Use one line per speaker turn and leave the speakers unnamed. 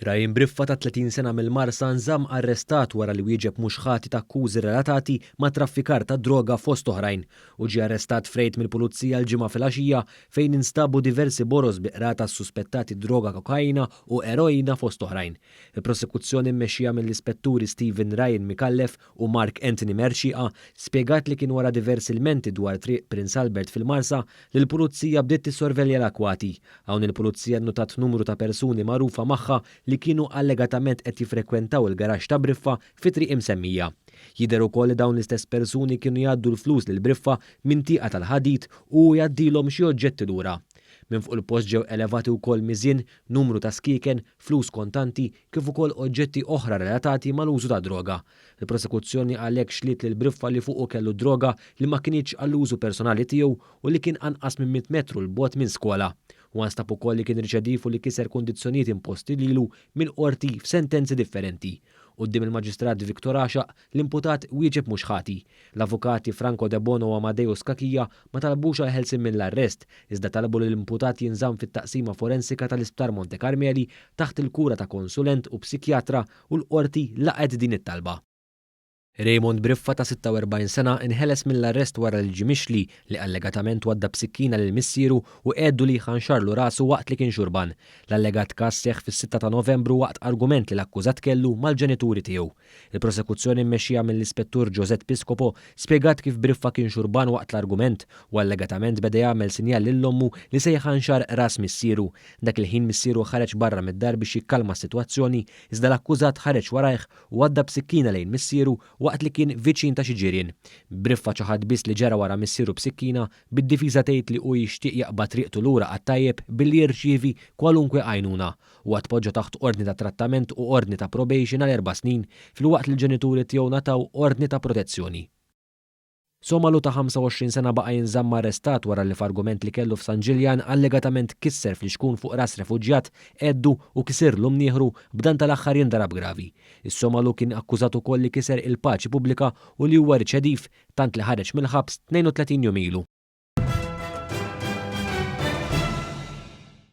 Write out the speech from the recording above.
Ryan Briffa ta' 30 sena mill-Marsa nżamm arrestat wara li wieġeb mhux ħati ta' akkużi relatati ma' traffikar ta' droga fost oħrajn u ġie arrestat f'rejd mill-Pulizija l-Ġimgħa filgħaxija fejn instabu diversi boroż bi qrata suspettati droga kokaina u eroina fost oħrajn. Il-prosekuzzjoni mmexxija mill-Ispetturi Stephen Ryan Micallef u Mark Anthony Mercieca spjegat li kien wara diversi lmenti dwar Triq Prince Albert fil-Marsa li l-Pulizija bdiet tissorvelja l-akkwati. Hawn il-Pulizija nnutat numru ta' persuni magħrufa magħha li kienu allegatament qed jiffrekwentaw il-garaxx ta' Briffa fit-triq imsemmija. Jidher ukoll li dawn l-istess persuni kienu jgħaddu l-flus lil Briffa minn tieqa tal-ħadid u hu jgħaddilhom xi oġġetti lura. Minn fuq il-post ġew elevati wkoll miżien, numru ta' skieken, flus kontanti kif ukoll oġġetti oħra relatati mal-użu tad-droga. Il-prosekuzzjoni għalhekk xliet lil Briffa li fuqu kellu droga li ma kinitx għall-użu personali tiegħu u li kien anqas minn mitt metru 'l bogħod minn skola. Huwa nstab ukoll li kien riċediv u li kiser kundizzjonijiet imposti lilu mill-Qorti f'sentenzi differenti. Quddiem il-Maġistrat Victor Għaxaq, l-imputat wieġeb mhux ħati. L-avukati Franco Debono u Amadeus Cachia ma talbux għall-ħelsien mill-arrest, iżda talbu li l-imputat jinżamm fit-taqsima forensika tal-Isptar Monte Carmeli taħt il-kura ta' konsulent u psikjatra u l-Qorti laqgħet din it-talba. Raymond Briffa ta' 46 sena inħeles mill-arrest wara li ġie mixli li allegatament waddab sikkina lil missieru u għeddu li jħanxarlu rasu waqt li kien xurban. L-allegat każ seħħ fis-sitta ta' Novembru waqt argument li l-akkużat kellu mal-ġenituri tiegħu. Il-prosekuzzjoni mmexxija mill-Ispettur Josette Piscopo spjegat kif Briffa kien xurban waqt l-argument u allegatament beda jagħmel sinjal lil ommu li se jħanxar ras missieru. Dak il-ħin missieru ħareġ barra mid-dar biex jikkalma s-sitwazzjoni iżda l-akkużat ħareġ warajh u għadda b'sikkina lejn missieru waqt li kien viċin ta' xi ġirien. Briffa ċaħad biss li ġera wara missieru b'sikkina, bid-difiża tgħid li hu jixtieq jaqbad triqtu lura għat-tajjeb billi jirċievi kwalunkwe għajnuna. Huwa tpoġġa taħt ordni ta' trattament u ordni ta' probation għal erba' snin, filwaqt li l-ġenituri tiegħu ngħataw ordni ta' protezzjoni. Somalu ta' 25 sena baqa' jinżamm arrestat wara li f'argument li kellu f'San Ġiljan allegatament kisser flixkun fuq ras refuġjat, għeddu u kisirlu mnieħru b'dan tal-aħħar jindarab gravi. Is-Somalu kien akkużat ukoll li kiser il-paċi pubblika u li huwa riċediv tant li ħareġ mill-ħabs 32 jum ilu.